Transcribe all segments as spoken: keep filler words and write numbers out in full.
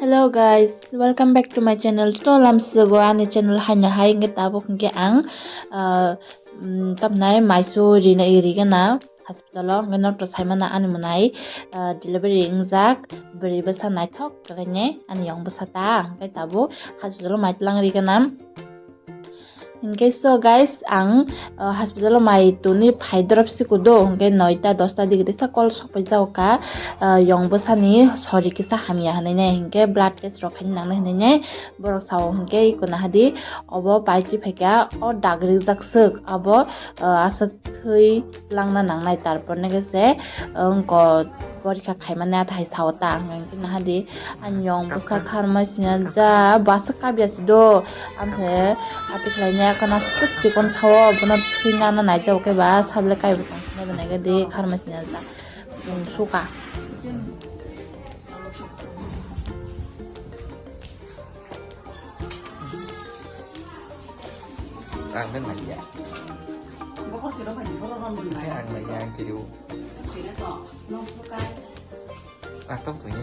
Hello guys, welcome back to my channel. Joto lamsogo ani channel haino hai hwnkhe tabuk hwnkhe ang, ah, mm, tamnai maisu rina rigana hospital o hwnkhe norok to saimana ani mwnai, ah, delivery wngjak bwrwi bwsa naithok kwlainai ani yong bwsa ta hwnkhe tabuk hospital o mai tlang rigana. Hwnkhe so guys, ang, uh, hospital o mai tuni phai drop sikudo, hwnkhe noita dosta digi tesa call sokpai jago ka, uh, yong bwsani sori kisa hamya hwnwi nai, hwnkhe blood test rok khaina nangnai hwnwi nai borok sao, hwnkhe iko nahadi obo paitwi phaikha, o dag rijak swk, abo, uh, aswk thwi langna nangnai, tarpor nokhe se, uh, wngko. Porikha khaimani athai sao ta ang hwnkhe nahadi ani yong bwsa kharmai sina ja bwsa kabya si do amse ati khlainai kana swk chikon sao bono thwina na naijago khe ba sable kaibo tong sina ba naikhe de kharmai sina ja suka. Ang nai ya. Ang nai ya ang chiriu. Atau tuh ya.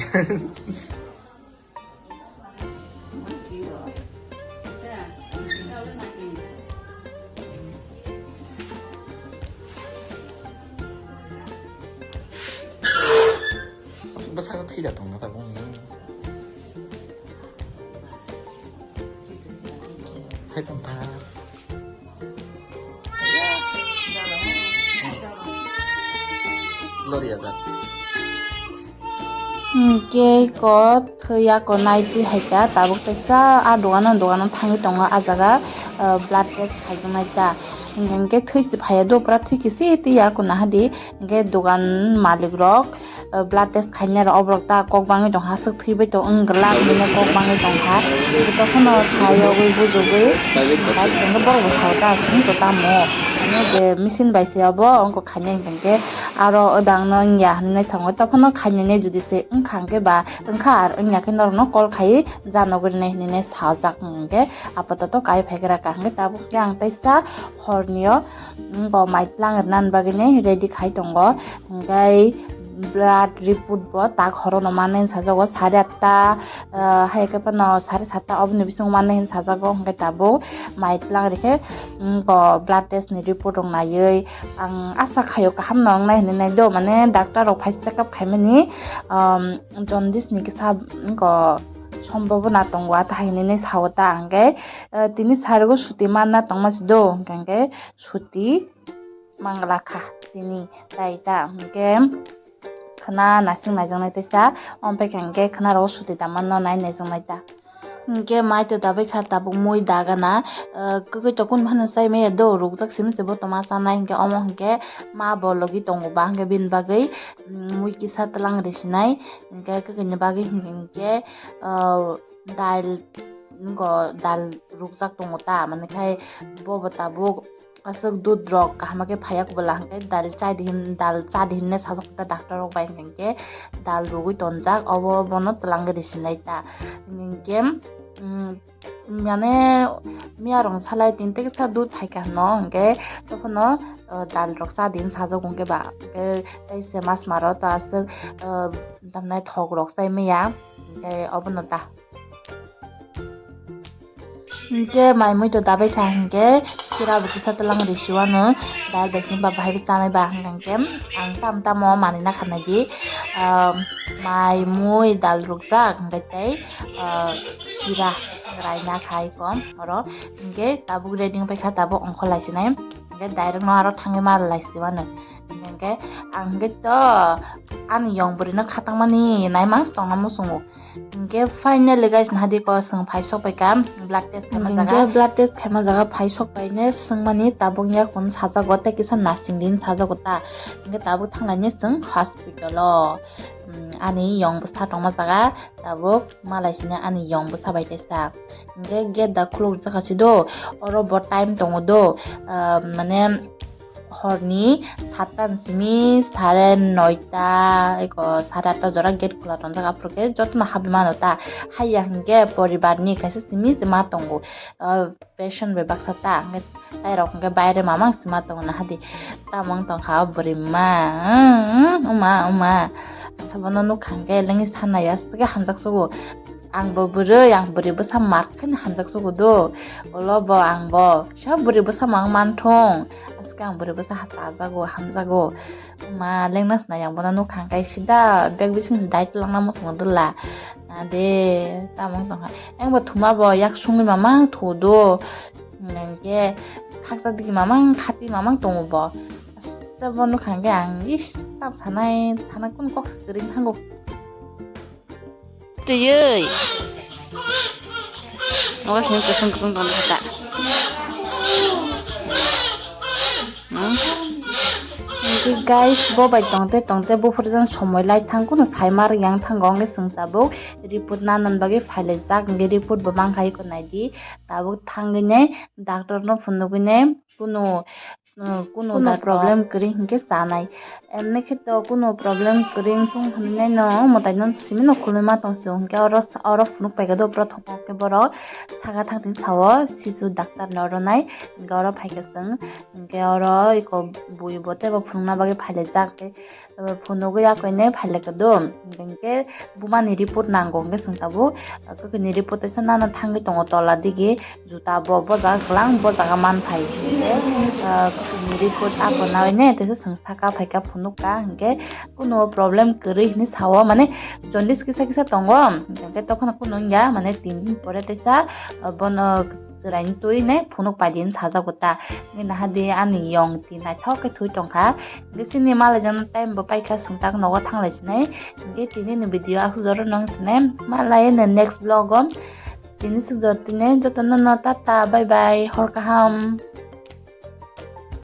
Bwskango thwi da tongna tabuk ni. Hai tongkha. Lori ajak. Hwnkhe ko thwi ako naitwi hai kha, tabuk teisa a dogano, dogano thangwi tongo, a jaga, ah, blood test khaijaknai ta. Hwnkhe thwi se phaiya do, pura thwi kisi twi ya, ako nahadi. Hwnkhe dogan malik rok, ah, blood test khainai rok, oborok ta kok bangwi tongkha, aswk thwi bai tong wng glak hinwi kok bangwi tongkha. Jotokhno sayogwi bujogwi, hwnkhe borok bo sao ta, aswk wngtong tamo. Hwnkhe je machine bai se obo, wngkha khainai hwnkhe aro wdang no wngya hinwi thangwi, tokhono khainani jodi se wngkha hwnkhe ba wngkha, ar wngya khe norokno call khai ja nugwi rwnai hinwi sajak hwnkhe apatoto kai phaigra ka hwnkhe tabuk khe ang teisa horni o bo mai tlang rwna bagwi ready khai tongo hwnkhe blood report bo tak horono manwi sajago sare atta, ah, hai khe phano sare satta oboni bisingo manwi hinwi sajago hwnkhe tabuk mai tlang rikhe, mm, bo blood test ni report rok naiwi ang asa khaio kaham no wngnai hinwi nai do, mane doctor rok phai check up khaimani, um, jaundice ni kisa, mm, ko sombhabona tongo, atha hinwi nai sao ta hwnkhe, eh, tini sarigo suti manna tongma se do, hwnkhe suti mangla kha tini tai ta hwnkhe. Khwna nasing naijaknai teisa, omo bai khe hwnkhe khwna rogo suti tangma no nai naijaknai ta. Hwnkhe mai to dabai kha tabuk mui dagana, ah, kwkwi to kun phano chai maya do, rukjak simi se bo toma chanai hwnkhe omo hwnkhe ma bo logi tongo ba hwnkhe bini bagwi, mm, mui kisa twlang risinai hwnkhe kwkwi ni bagwi hwnkhe, ah, dal, nokho dal rukjak tongo ta, mane khai bo bo tabuk. Aswk dudh rok kaham khe phaiya kubula hwnkhe dal chai di hin, dal cha di hinwi sajak ta doctor rok bai hwnkhe dal rwgwi tonjak, obo bono twlangwi risinai ta. Hwnkhe, mm, mane miya rok salai tin teksa dudh phaikha hwno hwnkhe tokhono, uh, dal rok cha di hin sajak hwnkhe ba hwnkhe tei se mas maro ta aswk, uh, tamnai thok rok chai maya hwnkhe obono ta. Hwnkhe mai mui to dabai kha hwnkhe kira bo kisa twlang risi wano dal bai sing ba bahai bo chanai ba hwnkhe ang tam tamo manwi na kha nai di, ah, mai mui dal rukjak hwnkhe tei, ah, kira rai na khai kom oro hwnkhe tabuk ready wng pai kha tabuk ongkho lai sinai hwnkhe direct no aro thangwi ma lai si wano hwnkhe ang hwnkhe to ani yong bwrwi no khatang mani nai mang tongna muchungo. Hwnkhe finally guys, nahadi ko chwng phai sok pai kha blood test khaima jaga. Hwnkhe blood test khaima jaga phai sok pai ne swngmani tabuk ya kun sajago tei kisa nasing din sajago ta. Hwnkhe tabuk thanglaini chwng hospital o. Hmm, ani yong bwsa tongma jaga tabuk malai sini ani yong bwsa bai teisa. Hwnkhe gate da khuluk jaka si do, oro bo time tongo do. Ah, mane horni satta ni simi sare noita, eko sare atta jora gate khula tongjak, aphuru khe jotono habwi mano ta. Haiya hwnkhe poribar ni kaisa simi se ma tongo, ah, patient bai baksa ta, hwnkhe tai rok hwnkhe baire mamang se ma tongo nahadi. Tamo wng tongkha o bwrwi ma, hmm, uma, uma. Ang khe bono nukha hwnkhe lengis thanai aswk khe hamjak sugo. Ang bo bwrwi, ang bwrwi bwsa mar khe hamjak sugo do. Ulo bo ang bo sa bwrwi bwsa mang man thung. Aske ang bwrwi bwsa ha chajago, hamjago. Ma lengna sna yang bono nuk kha khe sida bag bising si dai twlangna muchungo dula. Na de, tamung tong kha. Ang bo thuma bo yak sungwi mamang thu do. Hingke khaksa digi mamang khati mamang tongo bo. Aste bo nuk kha khe ang is tap sanai, sana kun kok se kwrwi thango. Twiwi. Nogo sini kusung kusung tong kha ta. Hmm? Hingke guys, bo bai tongte tongte buphuru jang somoi lai thang, kuno saima riyang thango, hingke chwng tabuk report nanan bagwi phailaijak, hingke report bo mankha iko naidi, tabuk thangwi ne doctor no phunugwi ne kuno, uh, kuno Kuno da problem kwrwi hingke chanai. Emni khe to kuno problem kwrwi wngthung hinwi no mwtai no simi no khuluma tong sio hingke oro sa-, oro phunuk paikha do borok thongkok khe borok saka thangtwi sao sisu doctor no oro nai hingke oro phaikha chwng hingke oro eko bui bo teibo phunukna bagwi phailaijak tei phunugwi yakoine phailaikha do hingke bumani report nango hingke chwng tabuk kwkhwini report teisa nana thangwi tongo tola digi. Juta bo, bo jaga kwlang, bo jaga man phai. Hingke, ah, ni report ako nawi ne, tesa chwng saka phaika phunuk ka, hingke kuno problem kwrwi hinwi sao, mane jaundice kisa kisa tongo, hingke tokhono kuno wngya, mane tin din pore tesa, ah, bono chwraini twi ne phunuk pai di hinwi sajago ta. Hingke naha di ani yong tin naithok khe thwi tongkha, hingke chini malai jano time bo paikha, chwng tak nogo thanglai sinai, hingke tini ni video aswk jora nang sinai, malai ne next vlog o. Tini suk jor tini jotono no tata, bye bye, hor kaham.